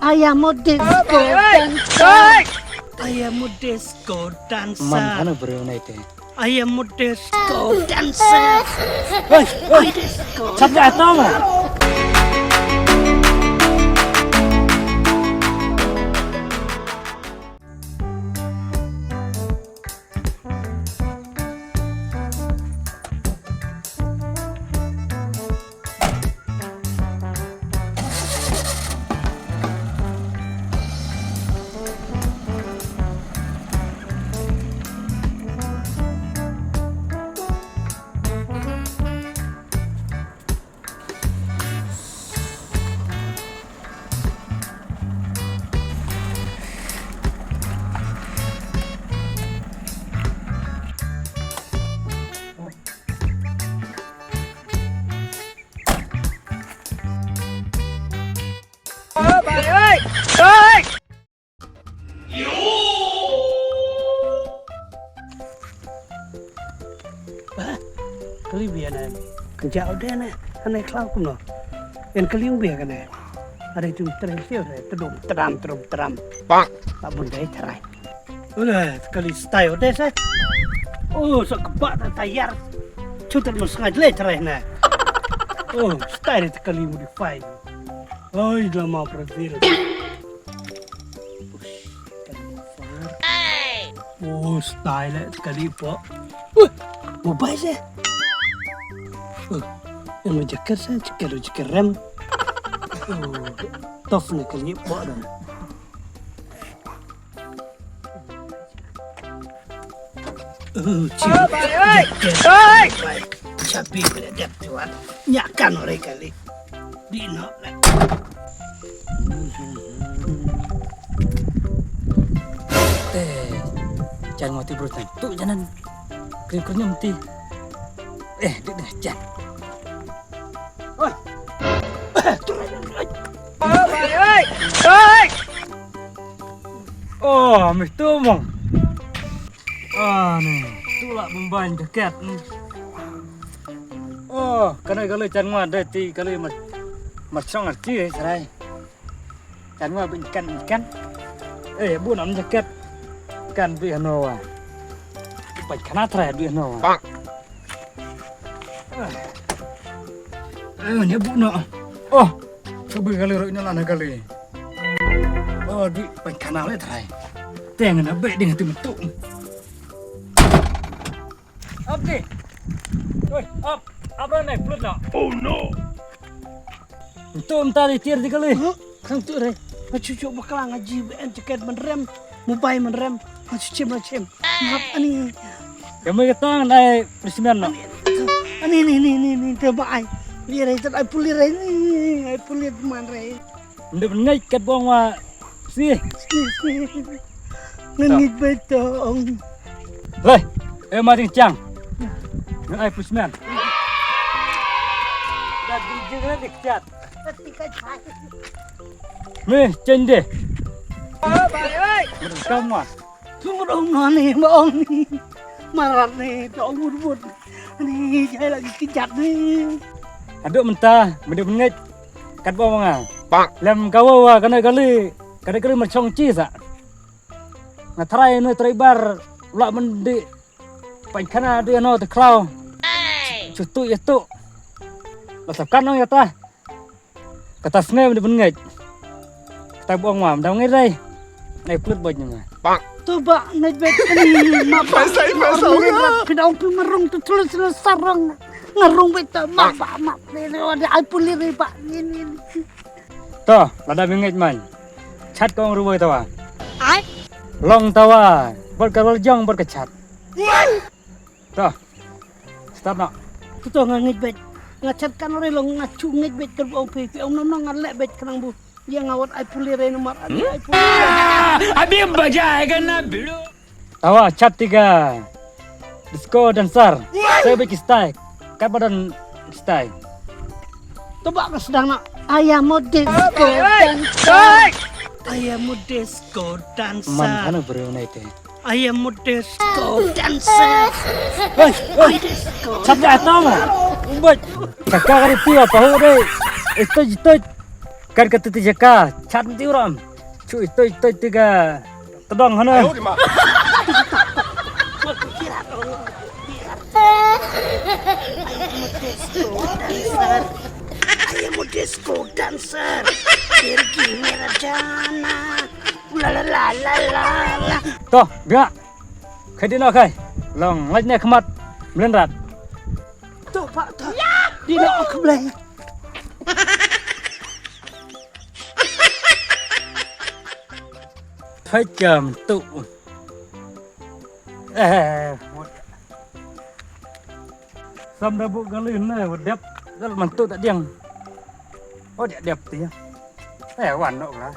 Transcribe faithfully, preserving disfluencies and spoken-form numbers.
I am a disco dancer. I am a disco dancer. Man, ano bro na ite. I am a disco dancer. Hey, hey. Disco. Sabda atama. Kali biang na. Kynja ode na. Ane khlaw kumno. En kali ung biang kane. Are tum trem sio re. Tedum tedam tedum tedam. Pak. Abun dai tharai. Ule kali style ode se. Oh, so kebak ta tayar. Chutar mo sngaj le tharai na. Oh, style te kali modify. Oi, lama Brazil. Oh, style eh, kali po. Uh, mobile eh. Uh, yang jaket saya, jaket, jaket rem. Oh, tough ni kali po dah. Uh, cik. Oi, oi, oi. Cabi pada dep tuan. Nyakan orang kali. Di nok. Te, jan ngoti bro tan. Tu janan. Krim krim ti. Eh, dik dik jan. Oi. Oi, oi, oi. Oh, mih tu mong. Ah, ni. Tu lah bumban jaket ni. Oh, kane kali jan ngwa dei ti kali mat mat song arti eh, sarai. Jan ngwa bin kan bin kan. Eh, bu nam jaket. Kan bi hano wa. Pai kana trai bi hano wa. Eh, ni bu no. Oh, ka bi kali roi na lana kali. Oh, di pai kana le trai. Teng na be ding tu tu. Up ni. Oi, up. Up na plut na. Oh no. Ntu mynta di tiar di kali. Huh? Khang tu re. Nga chuchu bakla nga ji ben jaket mynrem. Mobile mynrem. Nga chuchim nga chim. Ngap ani. Kami kata nai presimen no. Ani ni ni ni ni te bai. Li re te ai puli re ni. Ai puli man re. Ndu ngai kat bong wa. Si. Si si. Ngan ngit bai tong. Lai. Eh, ma ding chang. Ngan ai presimen. Dah ding jing dik chat. Meh, chen de. Kam ma. Sumur ong no ni, ma ong ni. Marat ni, to ong bud bud. Ni, jai lagi kejat ni. Aduk mynta, mede bengej. Kat ba nga. Lem kawa wa, kana kali. Kana kali merchong chi sa. Nga trai no trai bar. Ula mendi. Pain kana di no te klau. Chutu ya tu. Lasap kan ong ya ta. Kata sngew ni bengej. Kata buang mam dang ngai dai. Nai plut boj ni ma. Tu ba nai bet ni ma ba. Pasai pasau ya. Pidau pi merung tu tulus tulus sarang. Ngerung bet tu ma ba ma. Ni ni ada ai puli ri ba ni ni. To, lada bengej man. Chat kong rubai tawa. Ai. Long tawa. Bar ka jong bar ka chat. To. Start noh. Kuto nga ngeit beit. Nga chat kan ore long nga chu ngeit beit ker ong phi phi ong nom nga leh beit khnang bu. Ïa nga wat ai pule re numar ai pule. Abhi maza aayega na bhidu. Tawa chat tiga. Disco dancer. Saya beit ki style. Kat badan style. To ba ka sdang na. I am a disco dancer. I am a disco dancer. Man khana bro na ite. I am a disco dancer. Hei, hei. Disco. Sabda atama. Ubat. Kaka kari tua pahu deh. Itu itu. Kan ka titi jaka chat ti ram. Chui toi toi tiga tedong hana. I am a disco dancer. Tirki mera jana. La la la la la la. To, bia. Khai dino khai. Long ngait ne khmat. Mlen rat. To pa to. Dino khublei. Thoi kam tu. Eh, sam da bu gali ne, dep dal man tu tak diang. Oh, dia dep ti. Eh, wan nok la.